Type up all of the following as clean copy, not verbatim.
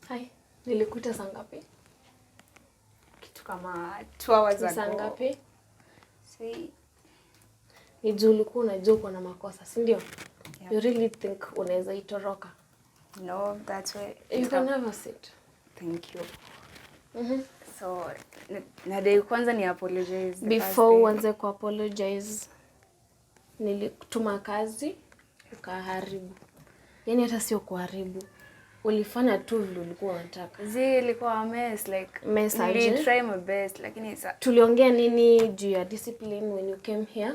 Hi, nilikuita saa ngapi? Kitu kama 2 hours Ni saa ago. ngapi? Si Ni juu ulikuwa unajua uko na makosa, si ndio? Yeah. You really think unaweza itoroka? no, that's why. You can have a seat. Thank you. So, na- nadai kwanza ni apologize. the first Before thing. uanze ku apologize, nilikutuma kazi ukaharibu. Yaani hata sio kuharibu, ulifanya tu vile ulikuwa unataka. Zi ilikuwa a mess like Mess aje? nili try my best lakini sa Tuliongea nini juu ya discipline when you came here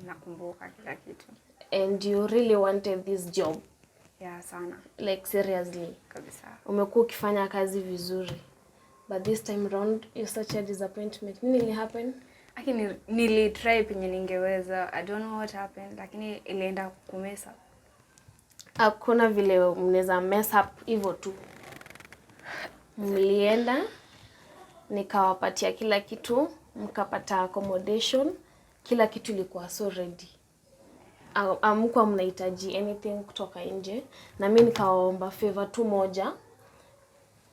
nakumbuka kila kitu. and you really wanted this job Yeah, sana like seriously. kabisa. Umekuwa ukifanya kazi vizuri but this time round you're such a disappointment. Nini ili happen? Lakini nili try penye ningeweza. I don't know what happened lakini ilienda kumesa. Hakuna vile mnaweza mess up hivyo tu. Mlienda nikawapatia kila kitu, mkapata accommodation, kila kitu ilikuwa so ready. Hamkuwa mnahitaji anything kutoka nje, na mi nikawaomba favor tu moja,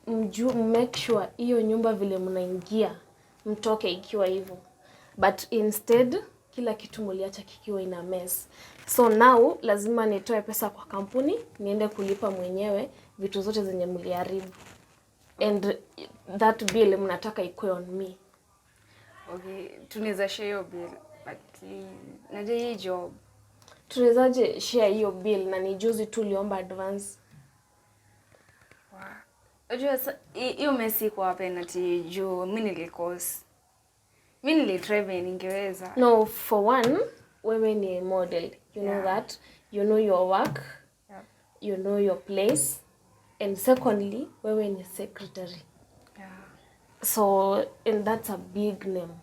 mju make sure hiyo nyumba vile mnaingia mtoke ikiwa hivyo, but instead kila kitu mliacha kikiwa ina mess. So now lazima nitoe pesa kwa kampuni niende kulipa mwenyewe vitu zote zenye mliharibu, and that bill mnataka ikuwe on me. Okay, tunaweza share hiyo bill but please, najua hii job Tunawezaje share hiyo bill na ni juzi tu uliomba advance? Wow. Unajua sa- hi- hiyo mess iko happen ati juu mi nilikose. Mi nilitry venye ningeweza. No, for one, wewe ni model. You know Yeah. that. You know your work. Yeah. You know your place. And secondly, wewe ni secretary. Yeah. So, and that's a big name.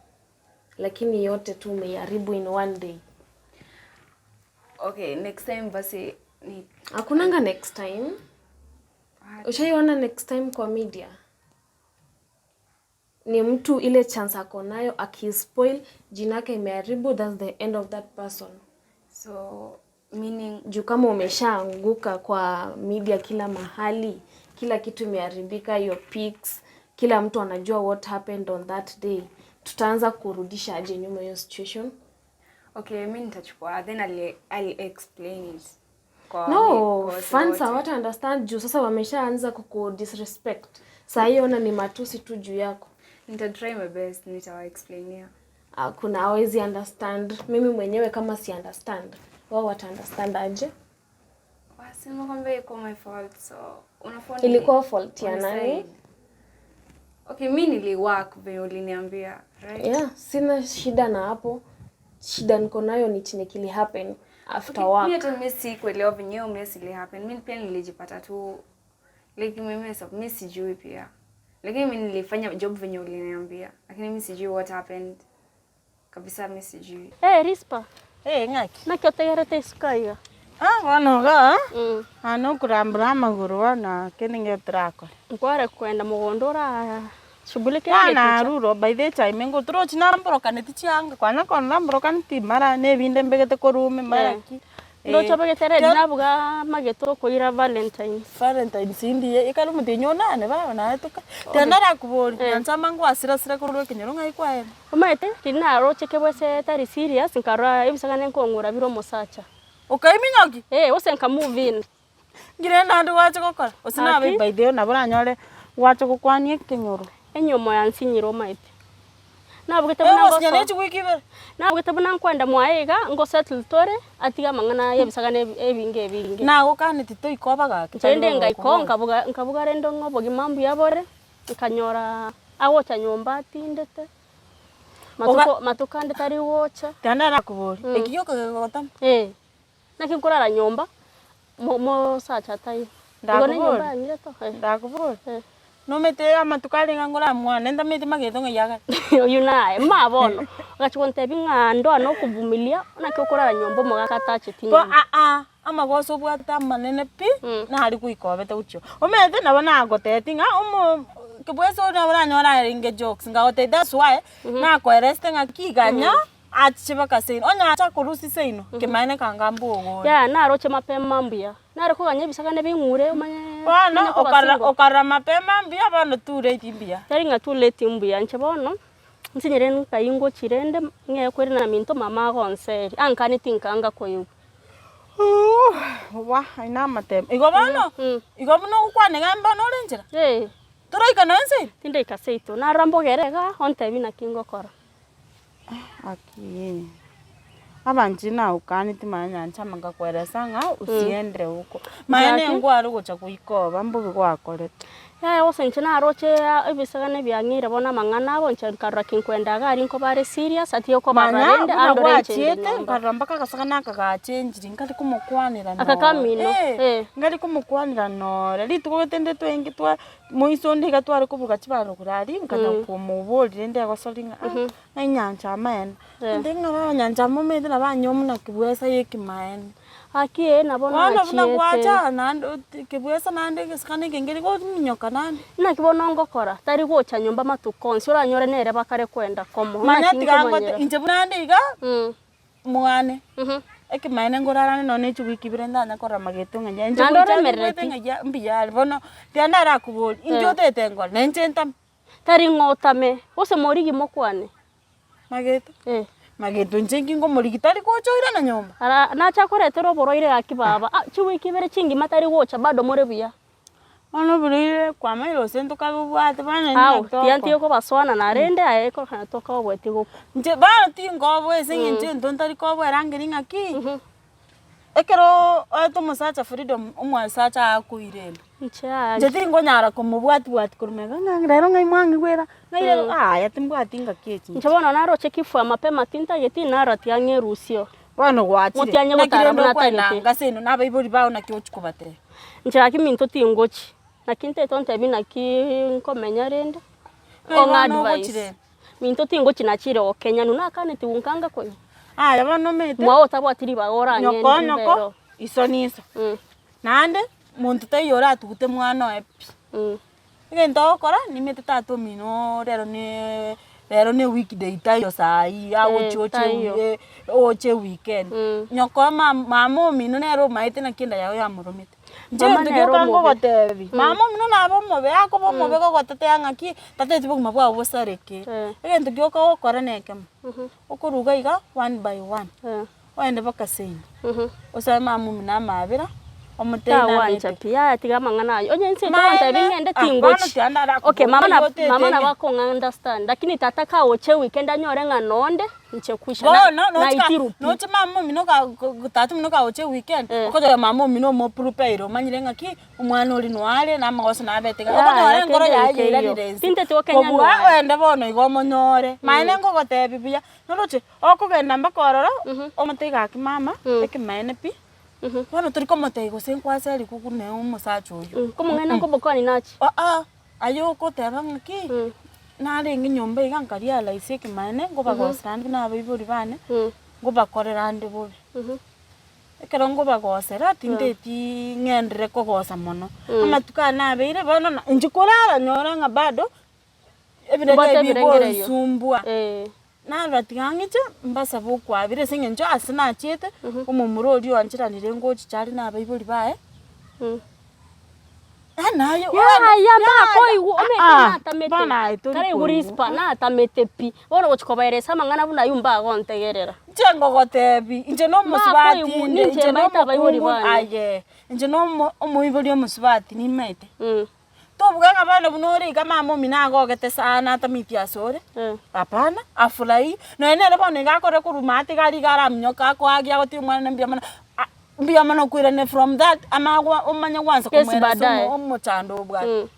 Lakini yote tu umeiharibu in one day. Okay, next time basi ni Hakunanga next time. Ushaiona next time kwa media? Ni mtu ile chance ako nayo akispoil jina yake imeharibu, that's the end of that person. so meaning Juu kama umeshaanguka kwa media kila mahali, kila kitu imeharibika, your pics, kila mtu anajua what happened on that day. Tutaanza kurudisha aje nyuma hiyo situation? okay, mi nitachukua then I'll, I'll explain it. Kwa No, kwa fans wote. hawata understand juu sasa wameshaanza kuku disrespect. Saa hiyo ona ni matusi tu juu yako. Nita try my best, nitawa explainia. Ah, Kuna hawezi understand. Mimi mwenyewe kama si understand, wao wata understand aje? Wasema kwamba ilikuwa my fault so unafaa ni- Ilikuwa fault ya nani? uniside. Okay, mi niliwork venye uliniambia, right? Yeah, sina shida na hapo. Shida niko nayo ni chenye kili happen after Okay, mi work. hata mi sikuelewa venye hiyo mess ili happen. Mi pia nilijipata tu like mimi mi sijui pia. Lakini mi nilifanya job venye uliniambia. Lakini mi sijui what happened. Kabisa mi sijui. Eh, Rispa, Eh, ng'aki. naki otegerete isiko iga? Ah, bono iga, Mm. ah, nokorambora amagoro bono eke nigo torakore. Nkware kwenda mogondo ora shughulike Bono geticha. narure by the time ngotorochi namborokani chianga kwana kona namborokani mara na ebinde mbegete korwa ime mara Eh. ki. Ndoche obegete red Kero- nabuga magete okoira Valentines. Valentines indiye ekare omotienyi onane baba naye toka. Tiga narakoboria, Eh. nyancha amango asira asira korwa ekenyoro ng'ai kwaye. Omanyete riria naroche kebwese tari serious nkarora ebisagane nkong'ura bire omosacha. Okaiminyokia? Eh, gose nka move in. Ngire naende gwacha gokora, gose nabe Aki. by the way nabo oranyore gwacha gokwania ekenyoro. Enyomo yansinyire omanyete. Nabugete buna Egosinya ngoso ne chiwiki ibere. nabugete buna nkwenda mwaye iga, ngo settle tore, atige amang'ana ya ebisagane ebi ebinge ebinge. Nagokaneti toikoba gaki Inche tari rende ngaika gogokoboria. nkabuga nkabuga rende ng'a obogima mbuya bore, nkanyora agocha nyomba atindete, matuko matuko ande tari gocha. Tiga narakoboria, Mm. eki gioka kegogotama? Eh, naki nkorara nyomba, mo mosacha taiyo. Igo na enyomba Ndakoboria, yang'ire to, eh. ndakoboria, Eh. nomete amatuko arenge ngoramwane ntameti mageto ng'ai agare. Oyio naye, mma bono, ogachia gontebia ng'a ndoa na okovumilia, naki okorara nyomba omogaka atacheti Bo nyomba. aa, amagoso obwate amanene pi, Mm. nari goikobete gochia. Omanyete nabo nagotebeti ng'a omo kebwese oria nabo oranyore arenge jokes, nkagotebia that's why, nakoeresete ng'a kiganya. Achiche baka seino, onye acha korusia seino, kemanene kanga mbogore. Yaya naroche mapema mbuya, nare koganya ebisagane bing'ure omanye Bono manye koba okarora single. okarora mapema mbuya bono too late mbuya. Tari ng'a too late mbuya, inche bono, nsinyire nkai ngochi rende ng'ee koirana minto mama agonseria, ankaneti nkaanga koigwa. Wah ayio namatemo. Igo bono, igo buna ogokwana iga mbono ore nchera? Eh. Toraika nonya nseino? Tindaika seito, narora mbogere igaa, ontebie naki ngokora. Aki abanche nagokaneti manya nyanchama nkakoeresa ng'a usiende huko, manya Gaki. nengware ogocha goika mbobe gwakorete. Yaya gose inche naroche ebisagane biang'eire bono amang'ana abo inche nkarora kinkwenda iga aria nkobare serious atige kobarora Manya rende buna andore inche inde gwachiete nyomba. nkarora mpaka agasagane aka gachenchiri nkare komokwanera Aka kamino, nore, eh. nkare komokwanera nore, rituko gete nde twenge twa moiso onde iga tware kobuga chibando korwa aria nkanya komoboria rende egosori ng'a ah ng'a inyancha amaene, ande ng'a baba nyancha momanyete nabo anyomwa na kebwesa ya ekimaene. Aki ee nabo Bono buna nachiete. gwacha naende oti kebwesa naende egesikano eke nkeri gominyoka naende. Naki bono ngokora, tari gocha nyomba amatuko onsi, oranyore nere bakare kwenda komo, Manya naki tiga ngote nkomanyera. inche buna ande iga. Mwane, ekemanyererio nkorarane nonye ne chiwiki ibere ntanya korora mageto ng'a inche Naende gocha oremerereti. nimbwate ng'a ya mbuya are bono tiga narakoborie, inki otagete nkore? Na inche ntame. Tari ng'a otame, gose morigi mokwane. Mageto, Eh. mageto inche inki nkomorigia tari gocha oirana nyomba? Ara nacha koretera oborwaire gaki baba, ah chiwiki ibere chingima tari gocha bado more buya. Bono oborwaire kwamanyire gose ntokabobwate bono naende Ao, naki tiga togokora. ntige kobasoana narende aye ekororekana tokaoboeti gokwa. Inche bono tinkoboa ase eng'encho egento ntari koboa erangeri ng'aki, ekeroo oete omosacha freedom omosacha akoirenda, Inche aye. inche tingonyara komobwati bwati korwa magega ng'a rero ng'ai mwang'igwera, ng'ai rero yaya timbwati ngaki echi Inche inche. bono naroche kifua mapema tintageti naro tiga ng'erusio. Bono gwachire, Motianye naki gotara rende buna okoenda atagete. anga ase eno na abaibori bao naki ochia kobatebia? Inche gaki minto tingochi, naki ntaete ontebie naki nkomenya rende, Ng'ai ong'a bono advice. ogochire? Minto tingochi nachire gokenyanu nakaneti gonkanga konya. Aya bono omanyete, Mwao otabwati ribaga orang'ende nyoko nyoko, mbero. iso na iso. Naende, monto taiyo oratugute mwana oye pi. Egento ogokora, nimanyete tata omino rero ne rero ne weekday taiyo saii agochi oche taiyo. e oche eweekend. Nyoko ma mama omino nere omaete naki enda yago yamoromete. Inche Mama egento nere gioka omobe. ngogotebi, mama omino nabe omobe, akoba omobe gogotetea ng'aki, tateti bogima bwao bosareke. Egento gioka ogokora na ekemo, okoruga iga one by one. Ogende mpaka seino, osabe mama omino amaabera, omotebi Tagwancha namete. pi, yaya tiga amang'ana ayio, onye inse Maene, togontebia ng'ende ah, bono tingochi. tiga ndarakoboria, Okay, mama oyio na otete mama nabo ng'e. akong'a understand, lakini tata kagocha eweekend anyore ng'a nonde, inche kwisha na Bono nochika naitirwe pi. noche mama omino ga go tata omino kagocha eweekend, Eh. okonyora mama omino omoprepare omanyire ng'aki, omwana oria noare na amagoso nabete iga, Yaya, okonyora enkoro kende yaye nkeiyo. yairanire inse, Tinteti gokenya kobua noare. oende bono igo omonyore, maene ngogotebi buya, noroche. Okogenda mpaka ororo, omotebie gaki mama, ekemanyeene pi, bono tori komotebia gose nkwase rikuku na omosacha oyio. Komong'aina nkobokani nache. Aa, aye ogoteba ng'aki, narenge nyomba iga nkarealise ekemanyeene, nkobagosera ande buna abaibori bane, nkobakorera ande bobe. Ekero nkobagosera, tinteti ng'enderere kogosa mono. Amatuko aya nabeire, bono na inche korara nyora ng'a bado, Mbwate ebirengererio ebirengererio. bigonsumbua. Eh. Narora tiga ng'iche mbasabe okwabera ase eng'encho ase nachiete, omomura oria oancheranire ngochicha are na abaibori baye, yaani naye Yaya mbakoigwa omanyete Ah, natamete bono aye tori kare koigwa. whisper natamete pi bono gochia kobaeresa amang'ana buna aywo mbagontegerera. Inche ngogotebi, inche na omosubati Mbakoigwa, inde, ninche inche na mbaete abaibori omokungu bane. aye, inche na omo omoibori omosubati nimaete. Tobuga ng'a bono buna ore iga mama omino agogete sana atameti asore, hapana, afurahii, nonya nere bono iga akore korwa maate iga aria iga araminyoke akoagie agotebi omwana mbuya mono, ah mbuya mono okoirania from that amanye gwa omanye gwansa Yes, komoeresa baadaye. omo omochando obwate.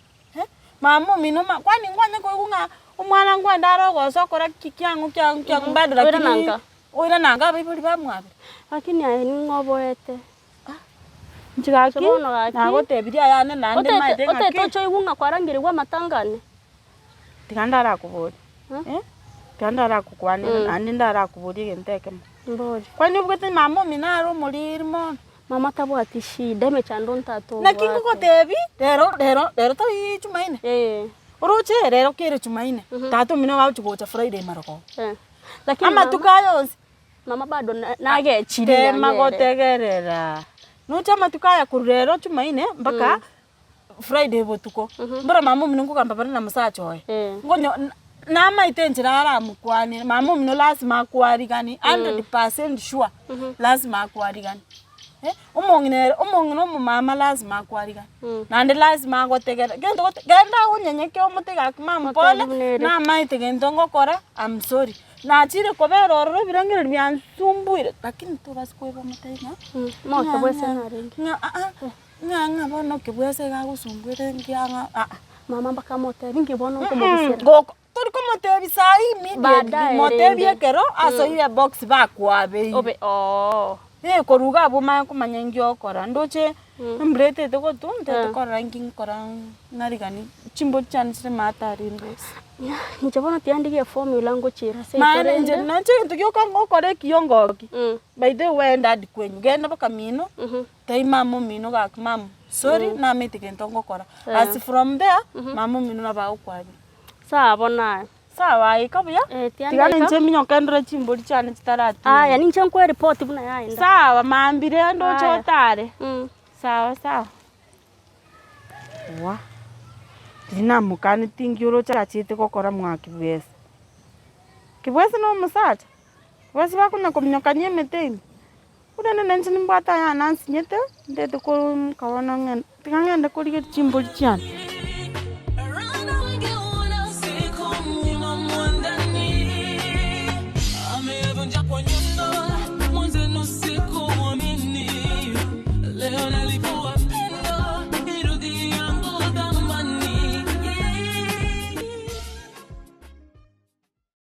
Mama omino ma kwani nkwanye koigwa ng'a omwana nkwenda are ogosa okora ki kiang'o kiang'o kiang'o bado Oirana lakini nka. oirana nka abaibori bamwabera. Lakini aye ning'o oboete? Inche gaki, Bono gaki, nagotebirie ayane naende otete maete otete ng'aki. oche oigwe ng'a kwarangerigwe amatanga ane. Tiga ndarakoborie, eh, tiga ndarakokwanera naende ndarakoborie egento ekemo. Mbori. Kwani obwate mama omino are omoriri mono? Mama tabwati shida, emechando ntatobwate. Naki ngogotebi, rero rero rero tari jumaine? Eh. Oroche rero kere jumaine, tata omino agochi gocha Friday marogoba. Eh. Lakini Amatuko mama, aya onsi, mama bado na- nagechire tema nanyere. gotegerera. Noche amatuko aya korwa rero Jumaine mpaka Friday botuko, mboro mama omino nkogamba bare na mosacha oye, Eh. ngonyo namaete enchera aramokwanie, mama omino lasima akwariganie, 100% sure, lasima akwariganie. Eh, omong'ina ere, omong'ina omomama lasima akwariganie, naende lasima agotegere, gento gote genda onyenyeke omote gaki mama pole, Otebi buna ere. namaete gento ngokora, am sorry. Nachire kobera ororo ebirengererio biansumbuire, lakini tobasa koeba omotebi ng'a Moke bwese narenge. ng'a aa, ng'a ng'a bono okebwesa iga agosumbuire nki ang'a aa. Mama mpaka amotebi nki bono nkomobisera. Goko tori komotebia saii immediately, Baadaye motebie rende. ekero asoire ebox bakwabeire. Obe oo. Eh, korwa iga abwo omanye komanya inki ogokora, ndoche embura etete gotwa, ntete korora inki nkora narigani chimbori chiane chire maate aria ndosi. Inche bono tiandigia eformula ngochiera ase Maana rende. inche nache egento gioka ngokora ekiongoki, by the way wende hadi kwenyu, genda mpaka mino, tebia mama omino gaki mama sorry namanyete gento ngokora, as from there, mama omino nabo agokwabera. Sawa bono aye. Sawa aye ika buya, Eh, tiga tiandaika. ninche minyoke ndore chimbori chiane chitaratinda. Aya ninche nkoe report buna yaenda. Sawa mambia rende oche Aya. otare. Mm. Sawa sawa. Wa, riria namokaneti inki oroche achete gokora mwa Kibwezi. Kibwezi na omosacha, Kibwezi bakonya kominyokania emete ime, korende na inche nimbwate ayane ansinyete, ndete koru nkabono ng'ende, tiga ng'ende korigereria chimbori chiane.